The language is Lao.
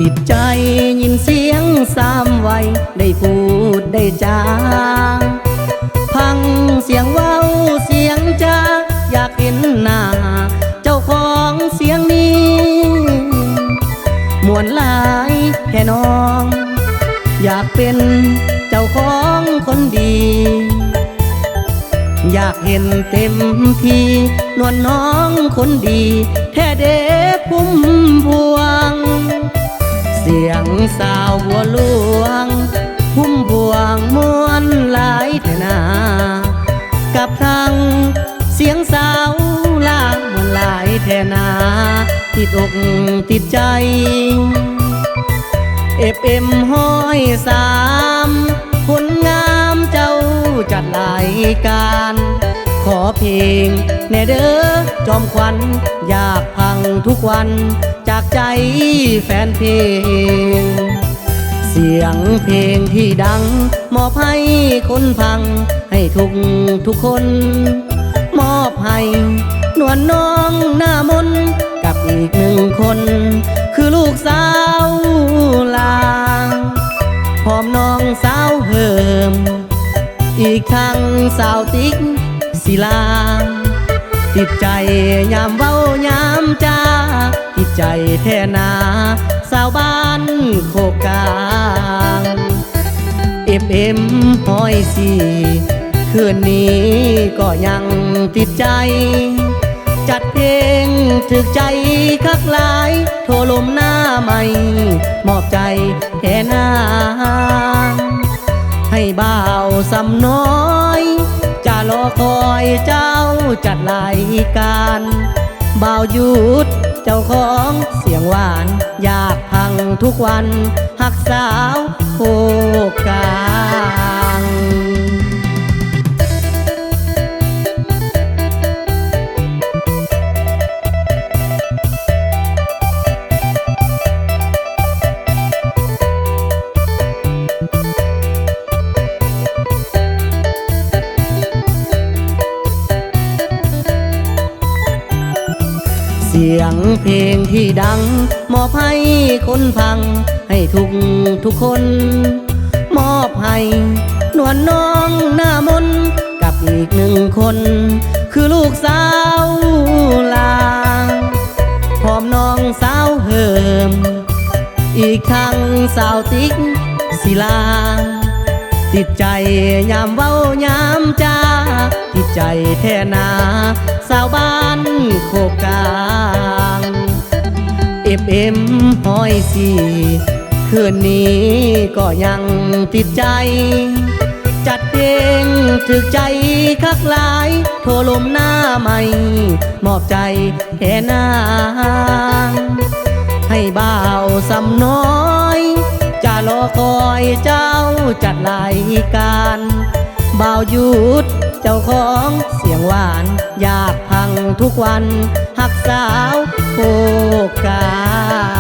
ຕິດໃຈຍິນສຽງສາມໄວ ໄດ້ພູດໄດ້ຈາ ຟັງສຽງເວົ້າສຽງຈາ ຢາກເຫັນໜ້າເຈົ້າຂອງສຽງນີ້ ມ່ວນຫຼາຍແທ້ນ້ອງ ຢາກເປັນເຈົ້າຂອງຄົນດີ ຢາກເຫັນເຕັມທີ່ ນວນນ້ອງຄົນດີ ແທ້ເດພຸ້ມພວງ ສຽງສາວບົວຫຼວງ ພຸ້ມພວງມ່ວນຫຼາຍແທ້ນາ ກັບທັງສຽງສາວລາວ ມ່ວນຫຼາຍແທ້ນາ ຕິດອົກຕິດໃຈ ເອັຟເອັມຮ້ອຍສາມ ຄົນງາມເຈົ້າຈັດລາຍການ ຂໍເພງແດ່ເດີຈອມຂວັນ ຢາກຟັງທຸກວັນ ຈາກໃຈແຟນເພງ ສຽງເພງທີ່ດັງ ມອບໃຫ້ຄົນຟັງ ໃຫ້ທຸກທຸກຄົນ ມອບໃຫ້ນວນນ້ອງໜ້າມົນ ກັບອີກໜຶ່ງຄົນ ຄືລູກສາວຫຼາ ພ້ອມນ້ອງສາວເຮີມ ອີກທັງສາວຕິກສີລາ ຕິດໃຈຍາມເວົ້າຍາມຈາ ຕິດໃຈແທ້ນາ ສາວບ້ານໂຄກກາງ ເອັຟເອັມຮ້ອຍສີ່ ຄືນນີ້ກໍຍັງຕິດໃຈ ຈັດເພງຖືກໃຈຄັກຫຼາຍ ໂທລົມໜ້າໃໝ່ ມອບໃຈແດ່ນາ ໃຫ້ບ່າວສຳນ້ອຍ ຈະລໍຄອຍເຈົ້າຈັດລາຍການ ບ່າວຢຸດເຈົ້າຂອງສຽງຫວານ ຢາກຟັງທຸກວັນ ຮັກສາວໂຄກກາງ ສຽງເພງທີ່ດັງ ມອບໃຫ້ຄົນຟັງ ໃຫ້ທຸກທຸກຄົນ ມອບໃຫ້ນວນນ້ອງໜ້າມົນ ກັບອີກໜຶ່ງຄົນ ຄືລູກສາວຫຼາ ພ້ອມນ້ອງສາວເຮີມ ອີກທັງສາວຕິກສີລາ ຕິດໃຈຍາມເວົ້າຍາມຈາ ຕິດໃຈແທ້ນາ ສາວບ້ານໂຄກກາງ ເອັຟເອັມຮ້ອຍສີ່ ຄືນນີ້ກໍຍັງຕິດໃຈ ຈັດເພງຖືກໃຈຄັກຫຼາຍ ໂທລົມໜ້າໃໝ່ ມອບໃຈແດ່ນາ ໃຫ້ບ່າວສຳນ້ອຍ ຈະລໍຄອຍເຈົ້າຈັດລາຍການ ບ່າວຢຸດເຈົ້າຂອງສຽງຫວານ ຢາກຟັງທຸກວັນ ຮັກສາວໂຄກກາ